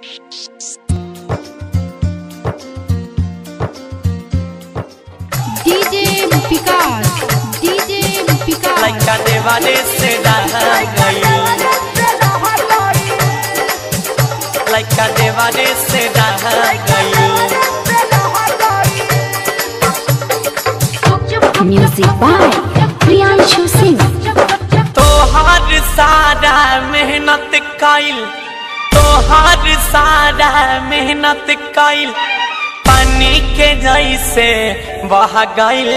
DJ Vikas, DJ Vikas. लइका देवारे से रह गइल, लइका देवारे से रह गइल। Music by Priyanshu Singh. तोहार सारा मेहनत कइल, तोहार सारा मेहनत कइल पानी के जैसे बह गइल।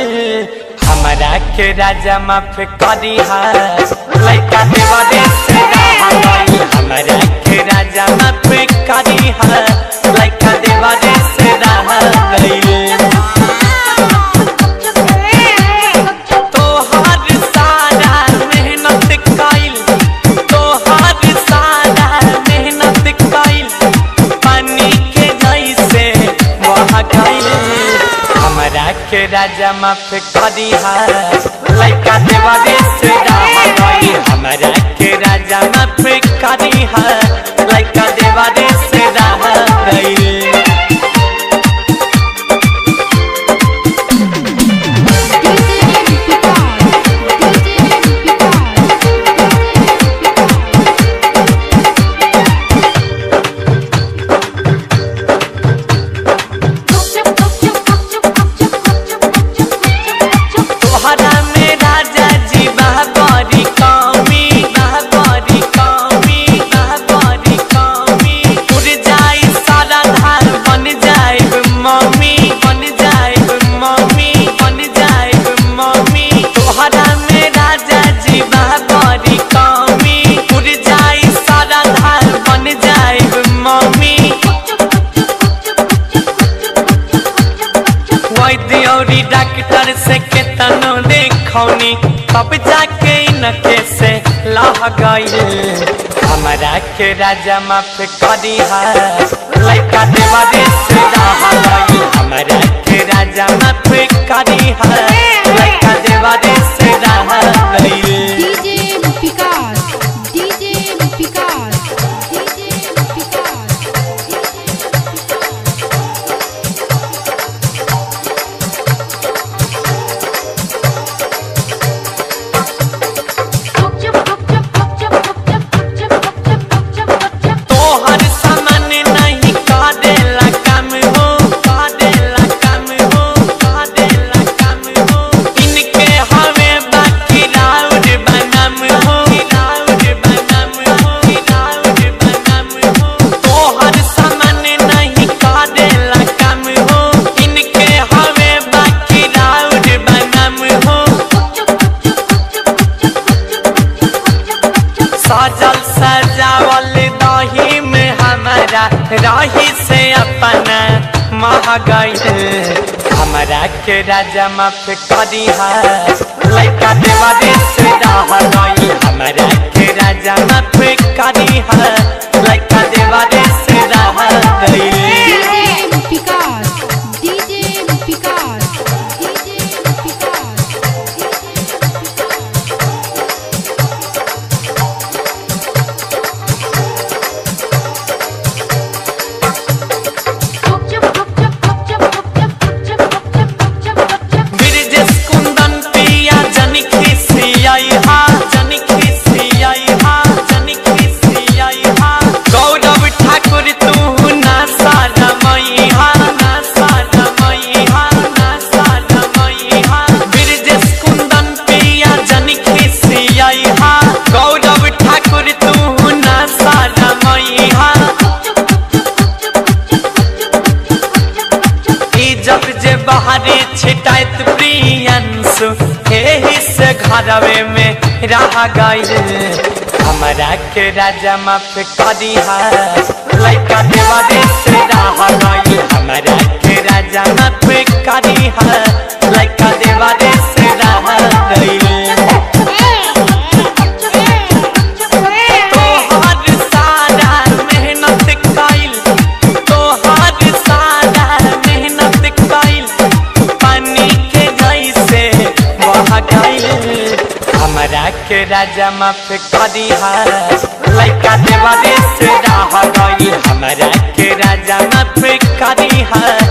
हमरा के राजा माफ करिहा, लइका देवरे से रह गइल। हमरा के राजा माफ करिहा, लइका देवरे से रह गइल। तोहार सारा मेहनत कइल, तोहार सारा मेहनत कइल पानी के जैसे बह गइल। हमरा के राजा माफ करिहा, लइका देवरे से रह गइल। हमरा के राजा माफ करिहा, लइका देवरे से रह गइल। DJ Vikas, DJ Vikas. तोहरा में राजा जी बा बड़ी कमी, बा बड़ी कमी, बा बड़ी कमी। उड़ जाई सारा धार, बन जाए मम्मी, बन जाए मम्मी, बन जाए मम्मी। तोहरा में राजा जी बा बड़ी कमी, उड़ जाई सारा धार, बन जाए मम्मी। वैद्य औरी डॉक्टर से केतनो देखौनी, तब जाके इनके से लह गइल। हमरा के राजा माफ करिहा, लइका देवरे से रह गइल। हमरा के राजा माफ करिहा, लइका देवरे से रह गइल। DJ Vikas, DJ Vikas, DJ Vikas. तोहर सामान नहीं करेला काम हो, करेला काम हो, करेला काम हो। इनके हवे बाकी राउर बनाम हो, राउर बनाम हो, राउर बनाम हो। तोहर सामान नहीं करेला काम हो, इनके हवे बाकी राउर बनाम हो। सजल सजावल दही में हमारा रही से अपना मह गइल। हमरा के राजा माफ करिहा, लइका देवरे से रह गइल। हमरा के राजा माफ करिहा, लइका देवरे से रह गइल। DJ Vikas, DJ Vikas, DJ Vikas. Brijesh Kundan पिया जन खिसियाई हा, जन खिसियाई हा, जन खिसियाई हा। गौरव ठाकुर तू ना सारा मई हा, ना सारा मई हा, ना सारा मई हा। ब्रिजेश कुंदन पिया जन खिसियाई हा, गौरव ठाकुर तू ना सारा मई हा। इज्जत जे बाहरे छिटाइत प्रियंसु, एही से घरवे में रह गइल। हमरा के राजा माफ करिहा, लइका देवरे से रह गइल। हमरा के राजा माफ करिहा, लइका देवरे से रह गइल। तोहार सारा मेहनत कइल, तोहार सारा मेहनत कइल पानी के जैसे बह गइल। हमरा के राजा माफ करिहा, लइका देवरे से रह गइल। हमरा हाय।